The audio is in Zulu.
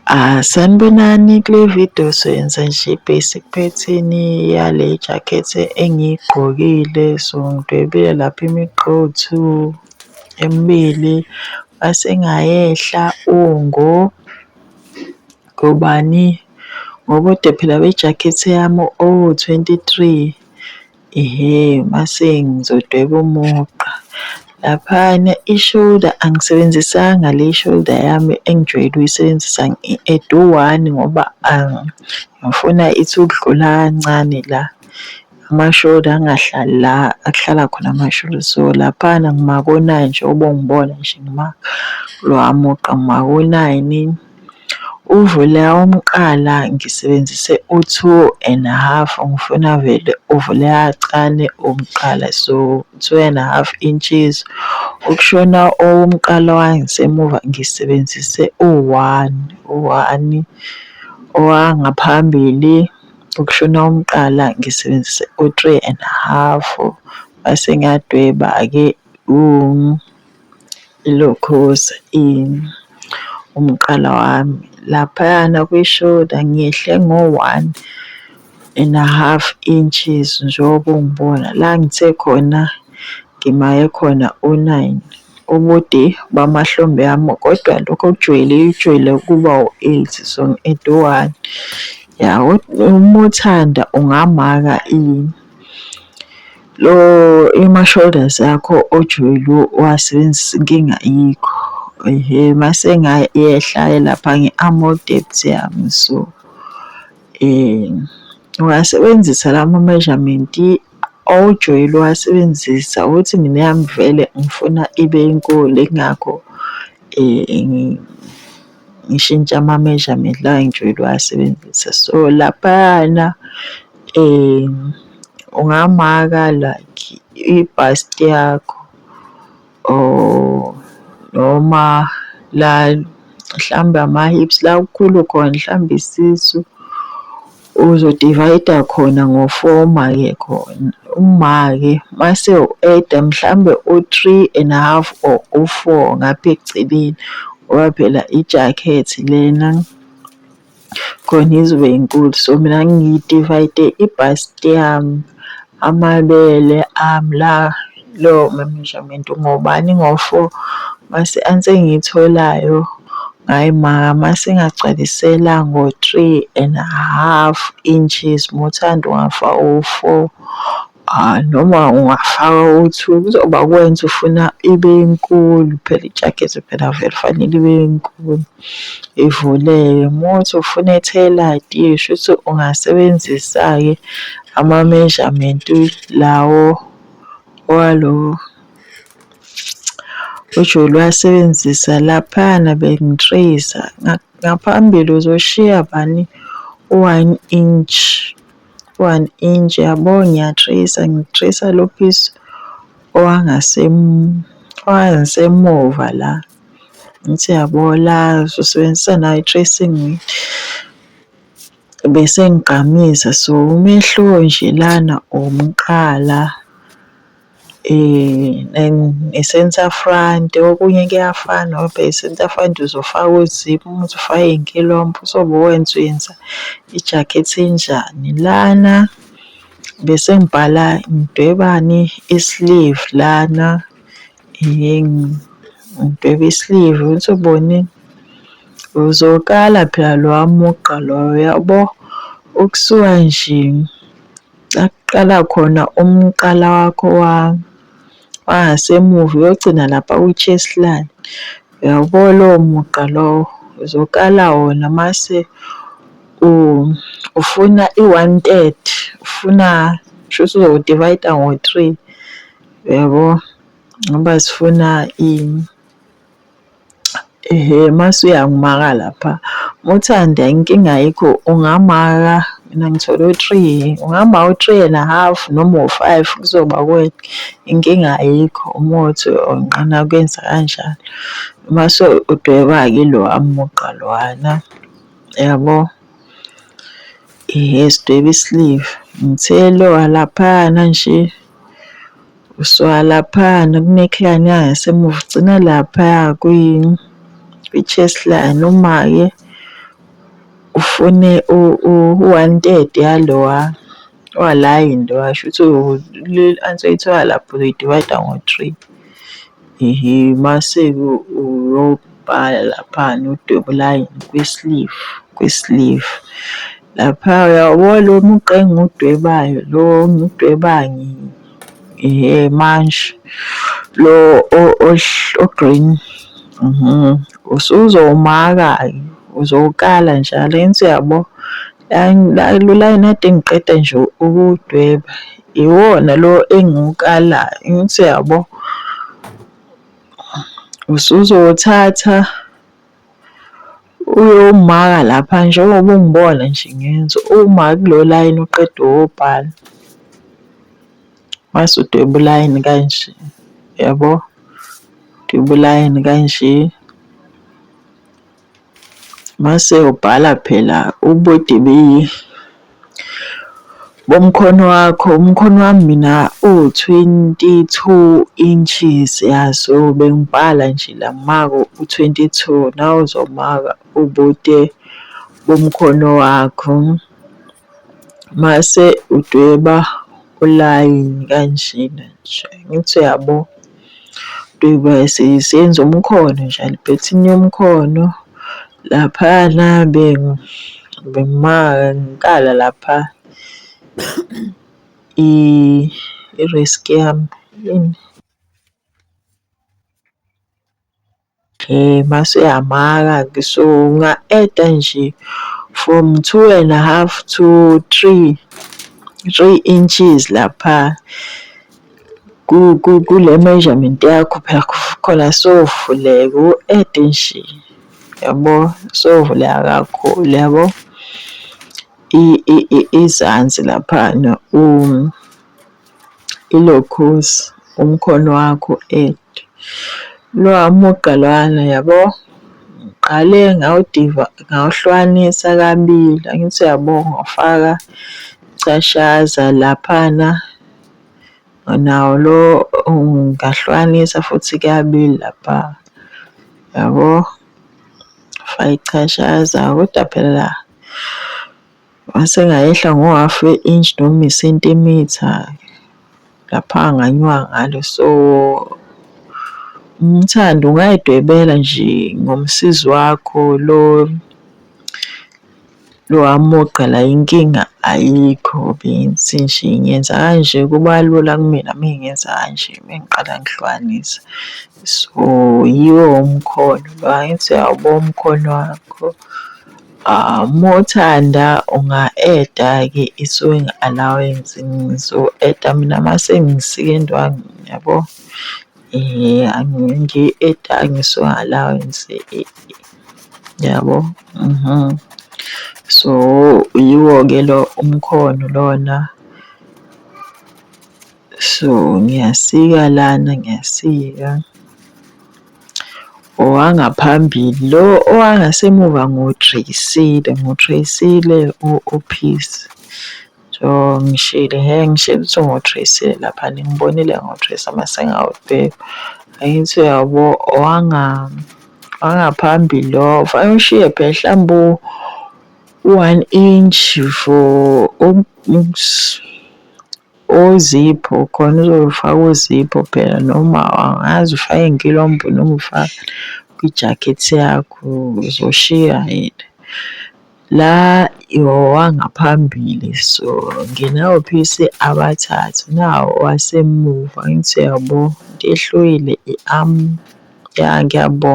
Sanibonani, kule video soyenza nje i-basic pattern yale jacket engiyigqokile. So ngidwebile lapha imigqa ewu-two, emibili, mase ngayehla ungo ngobani? Ngobude phela bejakhethi yami owu-23. Ehhe, mase ngizodweba umugqa. Laphayana i-shoulder angisebenzisanga le shoulder yami engijwayele ukuyisebenzisa, ngi-add u-one ngoba ngifuna ithi ukudlula kancane la. Ama-shoulder angahlali la akuhlala khona ama-shoulder. So laphayana ngimaka o-nine njengoba ungibona nje ngimaka kulowa mugqa ngimaka o-nine. Uvula umqala ngisebenzise u-two and a half, ngifuna vele uvule kancane umqala so two and a half inches. Ukushona owomqala wangasemuva ngisebenzise u-one, u-one. Owangaphambili ukushona umqala ngisebenzise u-three and a half. Mase ngiyadweba-ke ilokhuza umqala wami. Laphayana kwi-shoulder ngiyehle ngo-one and a half inches njengoba ungibona. La ngithe khona ngimake khona u-nine, ubude bamahlombe ami kodwa lokhu okujwayelekile kujwayele ukuba u-eight, so ngi-add u-one. Ya, uma uthanda ungamaka lo ima-shoulders akho ojwayele uwasebenzisa, inkinga ayikho. Ehhe, mase ngayehla-ke lapha nge-armhole depth yami so ungasebenzisa lama measurement owujwayele uwasebenzisa ukuthi mina eyami vele ngifuna ibe inkulu yingakho ngishintshe ama-measurement la engijwayele uwasebenzisa. So laphayana ungamaka like i-bust yakho or noma la mhlawumbe ama-hips la kukhulu khona mhlawumbe isisu uzo-divide-a khona ngo-four uma-ke khona. Uma-ke mase u-add-a mhlawumbe u-three and a half or u-four ngapha eceleni ngoba phela ijakhethi lena khona izobe inkulu. So mina ngiyi-divide i-bust yami, amabele ami la lawo ma-measurement ngobani ngo-four mase i-answer engiyitholayo ngayimaka mase ngagcwalisela ngo-three and a half inches. Uma uthanda ungafaka u-four noma ungafaka u-two kuzoba kwenza ufuna ibe inkulu phela ijakhethi phela vele fanele ibe inkulu ivuleke. Uma kuwukuthi ufuna e-tailored shuthi ungasebenzisa-ke ama-measurement lawo owalo ojwayele uwasebenzisa. Laphayana bengi-trace-a ngaphambili uzoshiya bani u-one inch, u-one inch yabo ngiya-trace-a ngi-trace-a lo piece owangasemuva la. Ngithi yabo la uzosebenzisa nayo i-tracing wheel bese ngigqamisa. So umehluko nje lana umqala ne-centre front okunye kuyafana ngoba i-centre front uzofaka uziphu uma uthi ufaka iy'nkilombo uzobe wenza uyenza ijakhethi enjani. Lana bese ngibhala ngidwebani i-sleeve lana, ngidweba i-sleeve ukuthi ubonile. Uzokala phela lowa mugqa loyo uyabo, ukusuka nje la kuqala khona umqala wakho wangasemuva uyogcina lapha kwi-chest line. Uyabo lowo mugqa lowo uzokala wona mase ufuna i-one third, ufuna shuthi uzowu-divide-a ngo-three, uyabo ngoba sifuna ehhe mase uyangimaka lapha. Uma uthanda inkinga ayikho ungamaka, mina ngithole u-three, ungamaka u-three and a half noma u-five kuzoba kuwena, inkinga ayikho uma kuwukuthi unqena ukwenza kanjalo. Mase udweba-ke lowa mugqa lowana, yabo. Ehhe sidweba i-sleeve, ngithe lo walaphayana nje. Usuka laphayana ku-neckline yangasemuva ugcina laphaya kwi-chest line. Uma-ke Ufune u-1/3 yalowa walayini lowa, shuthi le answer oyithola lapho uzoyi-divide-a ngo-three. Ehhe, mase-ke uyobhala laphana udwebe ulayini kwi-sleeve, kwi-sleeve. Lapha uyawubona lo mugqa engiwudwebayo lo engiwudwebayo ehhe manje lo o-green usuzomaka-ke uzowukala njalo angithi uyabo? Lo layini kade ngiqeda nje ukuwudweba iwona lo engiwukalayo, angithi uyabo? Usuzothatha uyomaka lapha njengoba ungibona nje ngenza, umake kulo layini oqeda ukuwubhala. Mase udweba ulayini kanje, yabo? Udweba ulayini kanje. Mase ubhala phela ubude bomkhono wakho. Umkhono wami mina uwu-22 inches ya, so bengibhala nje la ngimaka u-22, nawe uzomaka ubude bomkhono wakho. Mase udweba ulayini kanjena nje, angithi uyabo? Dweba senza umkhono njalo iphethini yomkhono. Laphayana bengimaka ngikala lapha i-risk yami. Mase uyamaka-ke so unga-add-a nje from 2.5 to 3 inches lapha kule measurement yakho phela khona sovuleka u-add-e nje yabo, sovuleka kakhulu yabo. Izansi laphana ilokhuzi umkhono wakho u-add. Lowa mugqa lowana yabo, ngiqale ngawuhlukanisa kabili, angithi uyabo ngawufaka ichashaza laphana nawo lo ngahlukanisa futhi kabili lapha, yabo. Faka ichashaza kodwa phela ngase ngayehla ngo-half we-inch noma isentimitha lapha nganyuka ngalo. So, umthando ungay'dwebela nje ngomsizi wakho lo lowa mugqa la inkinga ayikho. Bengithi nje ngiyenza kanje kuba lula kumina uma ngenza kanje uma ngiqala ngihlukanisa. So, yiwo umkhono lo, angithi uyawubona umkhono wakho. Uma uthanda unga-add-a-ke i-sewing allowance, ngizo-add-a mina mase ngisika indwangu yabo. Angiyi-add-angi i-sewing allowance yabo . So, yiwo-ke lo umkhono lona. So, ngiyasika lana ngiyasika. Owangaphambili lo owangasemuva ngiwu-trace-ile, ngiwu-trace-ile u-piece. So, ngishilo hhe ngishilo ukuthi ngiwu-trace-ile lapha ningibonile ngiwu-trace-a mase ngiyawubheka. Angithi uyabo owangaphambili lo fanele ushiye phela mhlawumbe u-one inch for ozipho khona uzofaka uzipho phela noma angazi ufake inkilombho noma ufaka kwijakhethi yakho uzoshiya yena. La owangaphambili so nginawo-piece abathathu, nawu owasemuva angithi uyabo into ehlukile i-arm. Ya ngiyabonga.